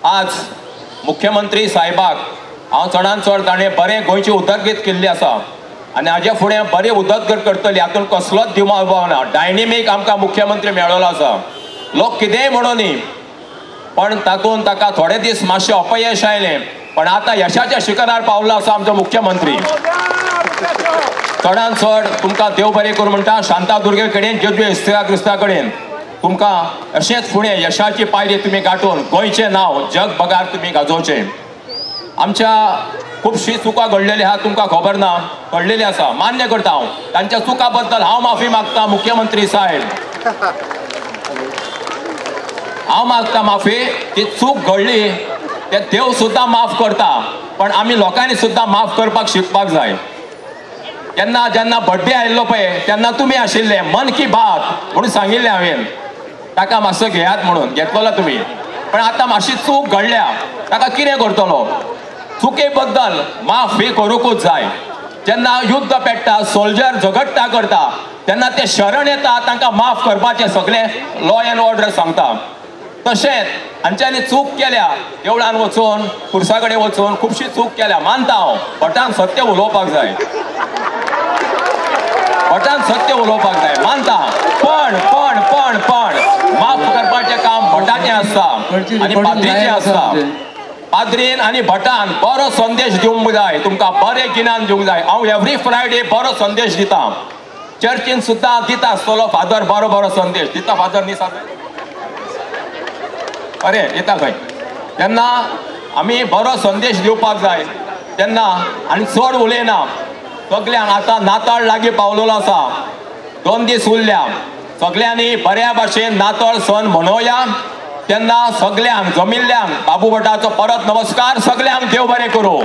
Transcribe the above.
आज मुख्यमंत्री साहेबाक हांव चडान चड ताणें बरें गोंयची उदरगत केल्ली आसा आनी हाजे फुडें बरी उदरगत करतली हातूंत कसलोच दिमाव ना. डायनेमीक आमकां मुख्यमंत्री मेळ्ळो आसा. लोक कितेंय म्हणूनी पण तातूंत ताका थोडे दीस मातशें अपयश आयलें पण आतां यशाच्या शिखरार पावलो आसा आमचो मुख्यमंत्री. चडान चड तुमकां देव बरें करूं म्हणटा. शांतादुर्गे कडेन जेजू इस्त्रा क्रिस्ता कडेन तुमकां अशेंच फुडें यशाची पायरी तुमी गांठून गोंयचें नांव जगभरार तुमी गाजोवचें. आमच्या खुबशी चुका घडलेली आहा तुमकां खबर ना, घडलेली आसा, मान्य करता हांव. तांच्या चुका बद्दल हांव माफी मागता मुख्यमंत्री साहेब, हांव मागता माफी. ती चूक घडली ते देव सुद्दां माफ करता पण आमी लोकांनी सुद्दां माफ करपाक शिकपाक जाय. तेन्ना जेन्ना बड्डे आयिल्लो पळय तेन्ना तुमी आशिल्ले मन की बात म्हणून सांगिल्लें हांवें ताका मातसो घेयात म्हणून, घेतलो तुमी. पण आतां मातशी चूक घडल्या ताका कितें करतलो? चुके बद्दल माफी करूंकूच जाय. जेन्ना युद्ध पेट्टा सोल्जर झगडटा करता तेन्ना ते शरण येता तांकां माफ करपाचें सगळें लॉ एंड ऑर्डर सांगता. तशेंच हांच्यांनी चूक केल्या देवळान वचून पुरसा कडेन वचून खुबशी चूक केल्या मानता हांव. भटान सत्य उलोवपाक जाय, भटान सत्य उलोवपाक जाय मानता. पण पण पण पण माफ करपाचें काम भटाचें आसता आनी पाद्रीचें आसता. पाद्रीन आनी भटान बरो संदेश दिवंक जाय, तुमकां बरें गिन्यान दिवंक जाय. हांव एवरी फ्रायडे बरो संदेश दिता, चर्चीन सुद्दां दिता आसतलो फादर बरो बरो संदेश दिता. फादर न्ही साहेब अरे येता खंय. तेन्ना आमी बरो संदेश दिवपाक जाय तेन्ना आनी चड उलयना. सगल्यांक आतां नाताळ लागीं पावलेलो आसा, 2 दीस उरल्या, सगल्यांनी बऱ्या भाशेन नाताळ सण मनोवया. तेन्ना सगल्यांक जमिल्ल्यांक बाबू भटाचो परत नमस्कार. सगल्यांक देव बरें करूं.